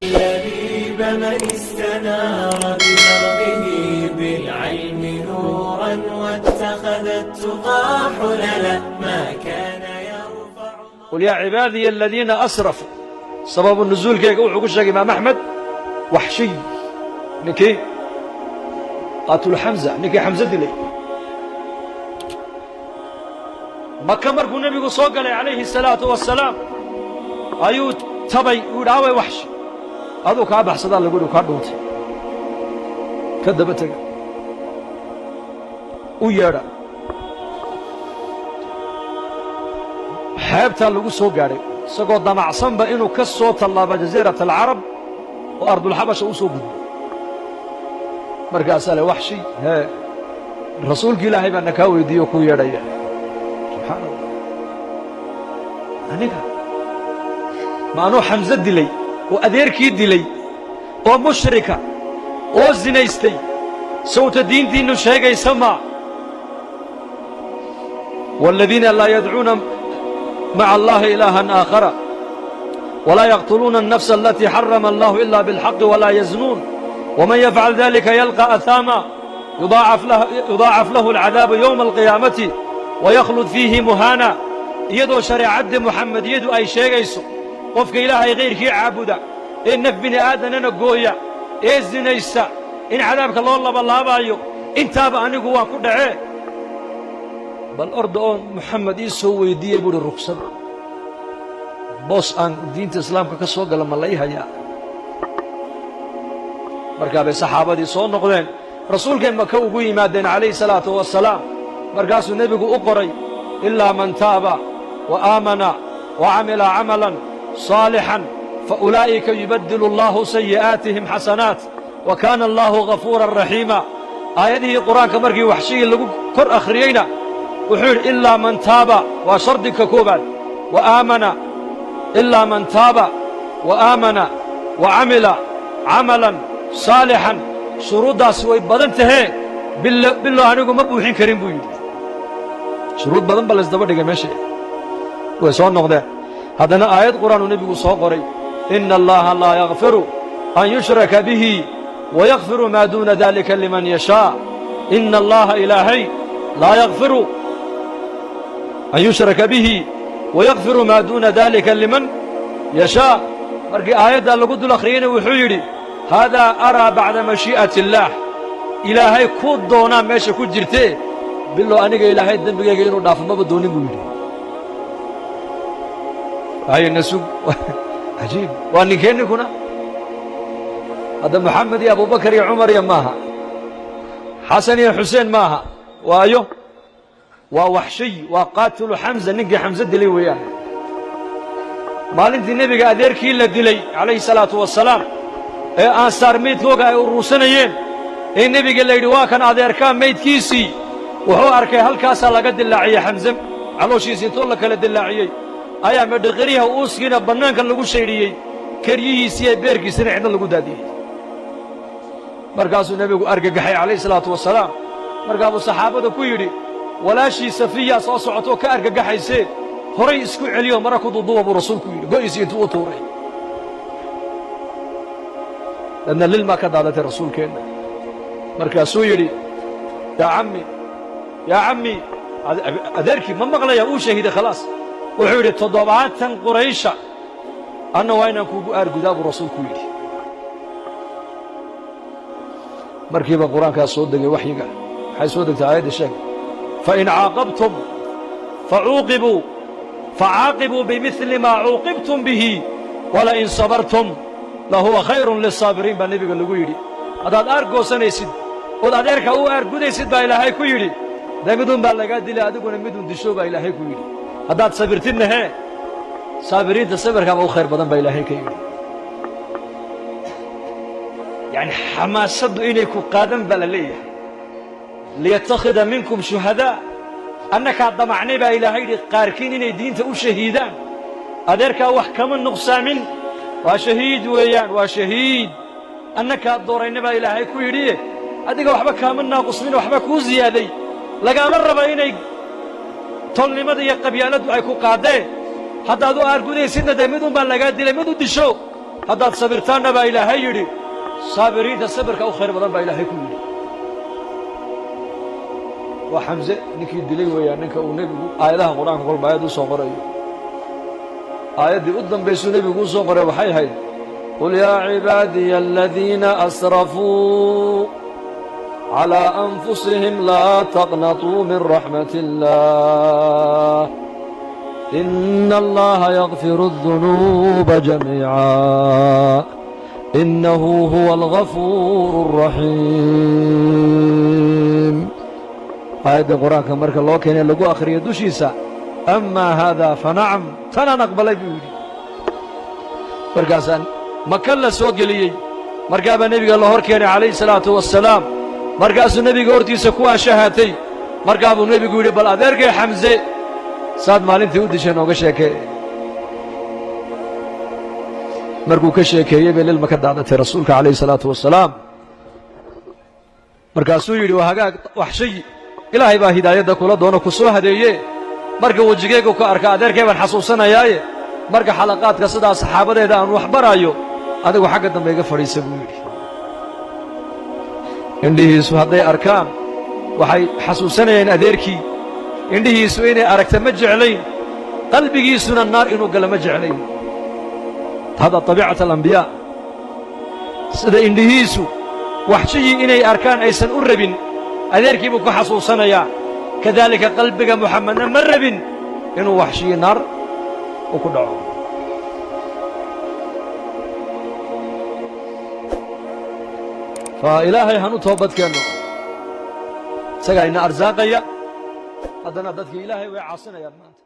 اللبيب من استنار بدربه بالعلم نورا واتخذ التقى حللا ما كان يرفع. قل يا عبادي الذين أسرفوا. Sababu nusuulkeyga wuxuu ku sheegay Imaam Axmed, Waxshiy, ninkii qaatulu Xamza, ninkii Xamse dilay. Maka markuu nebigu soo galay calayhi الsalaatu wasalaam ayuu tabay, uu yidhi: "Aaway Waxshi?" "Aduu kaa baxsadaa," lagu yidhi, "kaa dhuuntay." Ka daba tega, u yeedha. Xeebtaa lagu soo gaadhay isagoo damacsanba inuu ka soo tallaabo jasiirat alcarab oo ardulxabasha u soo gudbo. Markaasaa le: "Waxshi, hee, rasuulki Ilaahay baa na kaa weydiiye oo kuu yeedhaya." Subxaana Allah, aniga ma anuu Xamse dilay oo adeerkii dilay oo mushrika oo zinaystay, sawta diintiinnu sheegaysa ma والذين لا يدعون مع الله إلها آخر ولا يقتلون النفس التي حرم الله إلا بالحق ولا يزنون ومن يفعل ذلك يلقى أثاما يضاعف له العذاب يوم القيامة ويخلد فيه مهانا. Iyadoo shareecaddii Muxamediyadu ay sheegayso qofka Ilaahay kayrkii caabuda ee naf bini aadanana gooya ee zinaysa in cadaabka loo labalaabaayo, intaaba anigu waa ku dhacee, bal orda oo Moxamed ii soo weydiiyey, buuhi, ruksad boos aan diinta Islaamka ka soo gala ma la ii hayaa? Markaa bay saxaabadii soo noqdeen, rasuulkay Maka ugu yimaadeen calayhi salaatu wasalaam. Markaasuu nebigu u qoray: "إلا من تاب وآمن وعمل عملا صالحا فأولئك يبدل الله سيئاتهم حسنات وكان الله غفورا رحيما." Aayadihii Qur-aanka markii Waxshigii lagu kor akhriyeyna wuxuu yidhi: "إلا من تاب" waa shardiga koobaad, وآمن، إلا من تاب وآمن وعمل عملا صالحا. Shuruuddaasi way badan tahee, bilo anigu ma buuxin karin, buu yidhi. Shuruud badan ba laysdaba dhigay meesha. Way soo noqdeen. Haddana aayad Qur'aanuu nebigu soo qoray: "إن الله لا يغفر أن يشرك به ويغفر ما دون ذلك لمن يشاء." إن الله Ilaahay لا يغفر أن يشرك به ويغفر ما دون ذلك لمن يشاء. Markii aayaddaa lagu dul akhriyeyna wuxuu yidhi: "هذا أرى بعد مشيئة الله." Ilaahay ku doonaa meesha ku jirtee, bilow aniga Ilaahay dembigayga inuu dhaafo maba doonin, buu yidhi. Hayna sug. Cajiib, waa ninkee ninkuna hadda? Moxamed iyo Abubakar iyo Cumar iyo maaha, Xasan iyo Xuseen maaha, waayo waa Waxshiy, waa qaatilu Xamza, ninkii Xamse dilay weeyaan. Maalintii nebiga adeerkii la dilay calayhi salaatu wasalaam ee Ansaar meydkooga ay uruursanayeen ee nebiga la yidhi: "Waa kan adeerkaa meydkiisii," wuxuu arkay halkaasaa laga dilaaciyey Xamse, calooshiisi intoo la kala dilaaciyey ayaa medhiqiryaha uuskiina bannaanka lagu shaydhiyey, keryihiisii iyo beerkiisina cidna lagu daadiyey. Markaasuu nebigu argagaxay calayhi salaatu wasalaam. Markaabuu saxaabada ku yidhi: "Walaashii Safiyaa soo socotoo ka argagaxaysee, horay isku celiyo mara ku duuduuba," buu rasuulku yidhi, go'isii intuu u tuuray. Dadna lilmaa ka daadatay rasuulkeenna. Markaasuu yidhi: "Yaa cammi, yaa cammi." Adeerkii ma maqlaya, uu shahiiday, khalaas. Wuxuu yidhi: "70 Quraysha anna waa inaan kuugu aargudaa," buu rasuulku yidhi. Markiiba Qur-aankaa soo degay, waxyiga waxay soo degtay aayadda sheeg: "فإن عاقبتم فعوقبوا فعاقبوا بمثل ما عوقبتم به ولئن صبرتم لهو خير للصابرين," baa nebiga lagu yidhi. Haddaad aargoosanaysid ood adeerka u aargudaysid, baa Ilaahay ku yidhi, dee midun baa lagaa dilay, adiguna midun disho, baa Ilaahay ku yidhi. Haddaad sabirtidna hee, saabiriinta sabirkaaba u khayr badan, baa Ilaahay ka yidhi. Yacni xamaasaddu inay ku qaadan baa la leeyahay. ليتخذ منكم شهداء. Annakaa damacnay, baa Ilaahay yidhi, qaarkiin inay diinta u shahiidaan. Adeerkaa wax kama nuqsaamin, waa shahiid weeyaan, waa shahiid. Annakaa doorayna, baa Ilaahay ku yidhiye, adiga waxba kaama naaqusmin, waxba kuu ziyaaday. Lagaama raba inay tolnimada iyo qabyaaladdu ay ku qaadeen. Haddaad u aargudaysidna dee midun baa lagaa dilay, mid u disho. Haddaad sabirtaanna baa Ilaahay yidhi, saabiriinta sabirka u khayr badan baa Ilaahay ku yidhi. Waa Xamse ninkii dilay weeyaan, ninka uu nebigu aayadaha Qur-aanka kolba aayad u soo qorayo. Aayaddii u dambaysuu nebigu u soo qoray waxay ahayd: قل يا عبادي الذين أسرفوا على أنفسهم لا تقنطوا من رحمة الله إن الله يغفر الذنوب جميعا إنه هو الغفور الرحيم. Aayadda Qur-aanka marka loo keenay, lagu akhriyo dushiisa, أما هذا فنعم, tanaan aqbalay buu yidhi. Markaasaan Maka la soo geliyey. Markaabaa nebiga la hor keenay calayhi salaatu wassalaam. Markaasuu nebiga hortiisa ku ashahaatay. Markaa buu nebigu yidhi: "Bal adeerkay Xamse saad maalintii u dishay nooga sheekee." Markuu ka sheekeeyey bay lilma ka daadatay rasuulka calayhi salaatu wassalaam. Markaasuu yidhi: "Waa hagaag, Waxshayi, Ilaahay baa hidaayadda kula doono, ku soo hadeeye. Marka wejigaygu ku arka adeerkay baan xasuusanayaaye, marka xalaqaadka sidaa saxaabadeeda aan wax baraayo, adigu xagga dambe iga fadhiisa," buu yidhi. Indhihiisu hadday arkaan waxay xasuusanayeen adeerkii. Indhihiisu inay aragta ma jeclayn, qalbigiisuna naar inuu galo ma jeclayn. هذا طبيعة الأنبياء. Sida indhihiisu Waxshiyii inay arkaan aysan u rabin, adeerkii buu ku xasuusanayaa, kadaalika qalbiga Muxamedna ma rabin inuu Waxshiyi naar uu ku dhaco. Fa Ilaahay hanu toobadkeenno, isagaa ina arsaaqaya. Haddana dadkii Ilaahay way caasinayaan maanta.